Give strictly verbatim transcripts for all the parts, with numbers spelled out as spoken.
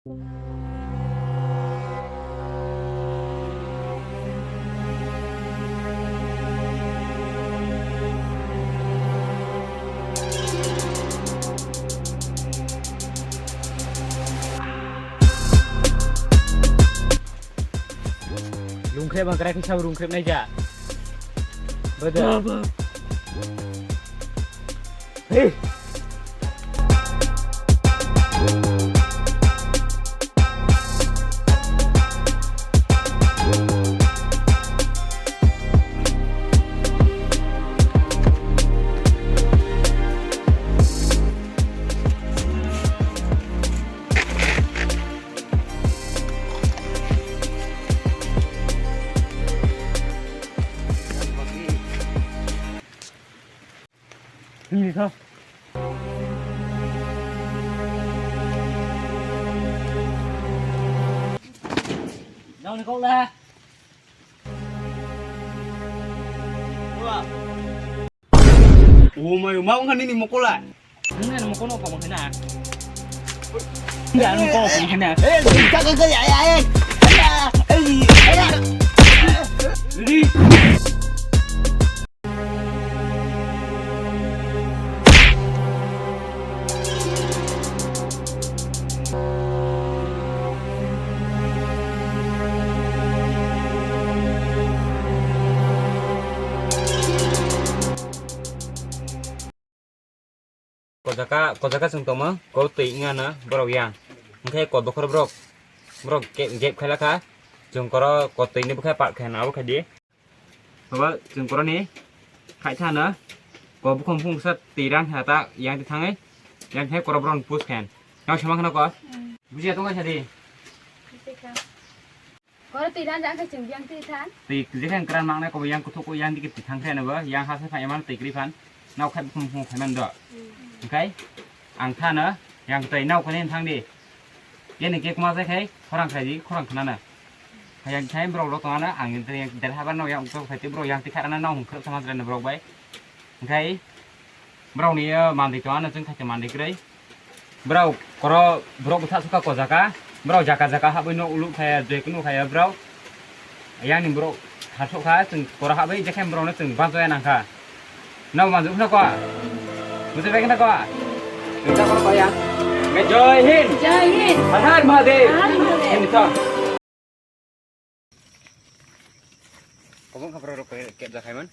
Lungkhe bangkrai kisa lungkhe nai ja. Bada. Hey. Ini kau. Nang ni kau lah. Wah. Oh my, mau nggak nih mau kolak? Nggak mau kolak kamu kena. Nggak mau kolak kamu kena. Eh, kagak kagak ya ya. Jadi. Kojaka, kojaka chwng tongma, kotwi wngya na borok yang. Hwnkhe kotbokhor borok, borok ge-, gap khailakha, chwng koro kotwi ni bwkha park khaina abo khaidi. Haba chwng koroni khaitha no, ko bukhum bukhum sa tiran ha ta yang ti thangwi, yang thai koro borok push khayan. Yang sama khna ko? Hmm. Bujiya tongkha sadi. Bujiya kha. Koro twi ran jang khe chwng yang twi than. Twi jekhe kran mangnai ko yang kuthuk ko yang dikit twi thang khe no bo, yang ha sa phai man twi kri phan. Nao khai bukhum bukhum khai man do. Hmm. Hwnkhe ang tha no, yang twi nao kani thang di. Ye ni kek ma jai khai, khorang khai di, khorang khna na. Hai yang khai borok lo tong ana, ang twi der habar no yang tok khai twi borok yang twi kha na nao hung khrok sama jra no borok bai. Hwnkhe borokni, o, manwi tongano chwng khaisa manwi kwrwi. Borok koro borok bwsa sukha kojaka. Borok jaka jaka habwi no uluk phaiya, joi kunu phaiya borok. Yang ni borok hasuk kha, chwng koro habwi jekhe borokno chwng bansoya nangkha. No manjwk phano ko. Bujui bai khna ko. Chwng ta koro ko yang. Jai Hind. Jai Hind. Har Har Mahadev. Har Har Mahadev. Hind thong. Kobong kha borok rok kep jakhai man.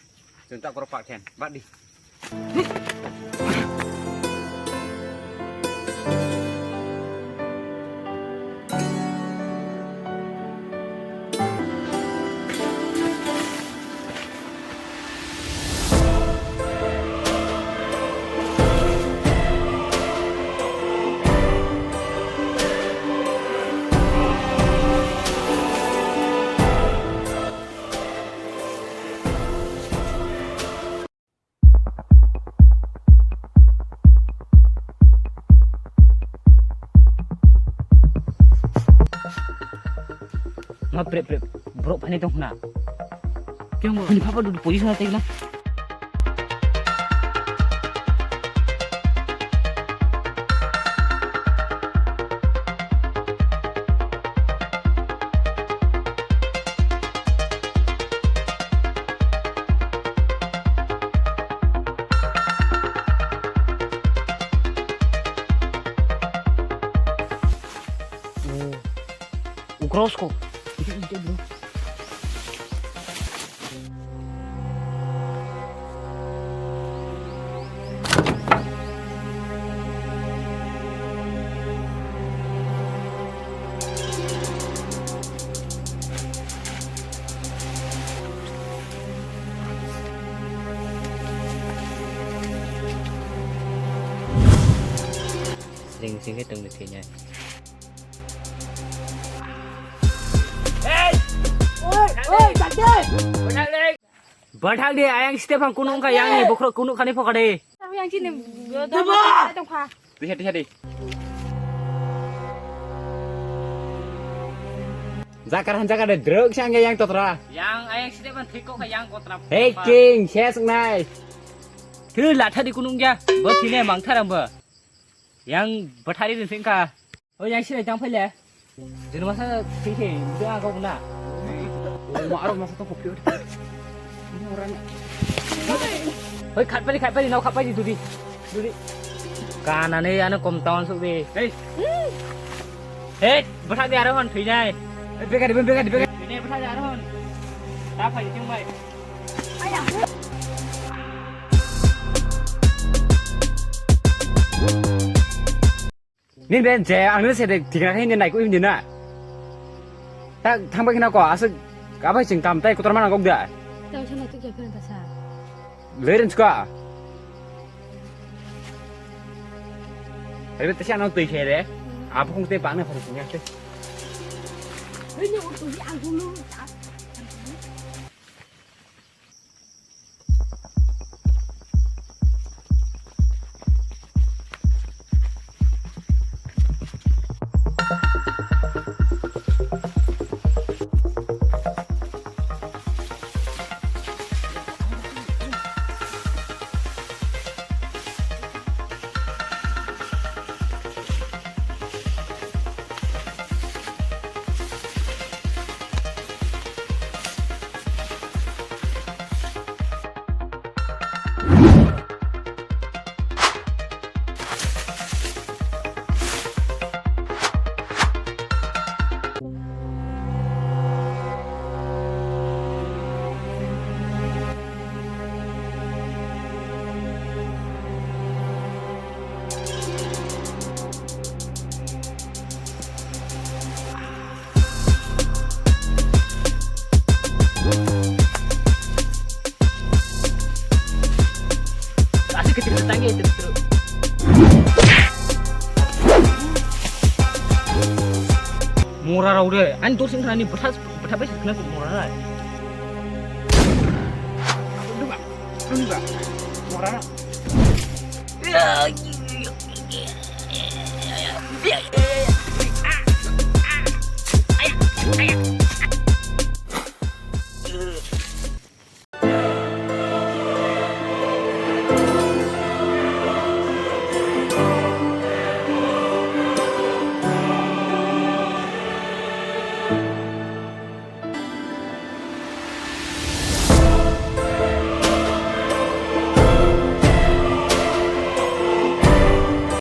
Chwng tak borok pak khen. Bak di. Ma pre pre, borok phani tong khna. Kiyang bo? Phani phapa dudu position na tegna. Ukrosko. Sring sring khe tongwi thwinai. Hey! Oi, oi, Jagdish! Bathak de, ayang Stefan kunu wngkha, yang ni bokhorok kunu khani phokade. Yang sini, tongkha. Tisa, tisa de. Jakar han jakar de, druk sangya yang totra. Yang ayang Stefan thik kok yang kotra. Hey, king, ses nai. Thu latha di kunu wngya, bo thine mangthar ang bo. Yang bathari rin singkha. O yang sinai tang phaile. Jeno masa thwi thwi, udah agak guna. Oma aro masa to kopi. Hoi, khat pari, khat pari, nau khat pari, dudi. Dudi. Kanane ano kom tawan sok de. Hei. Hei, bwthak de aro hon thwi nai. Hei, bega di, bega di, bega. Thwi nai bwthak de aro hon. Ta phai thung bai. Nini ben je, ang nini sede thikna khe nini naiku hindi na. Ta thangbai khna ko, aswk abai chwng kam tai kotor mana gok da. Tang sana tu kya phone ta sa. Lerin chka. Ebe tesi ano twi khe re. Apo kung te bang na phari chwng ya te. Hei, ni urtu hi ang kulu. Asik kecil tetangga itu terus. Mora rau de, ani dosing khani bwtha bwtha bai sikna mora ra. Duba, duba, mora ra.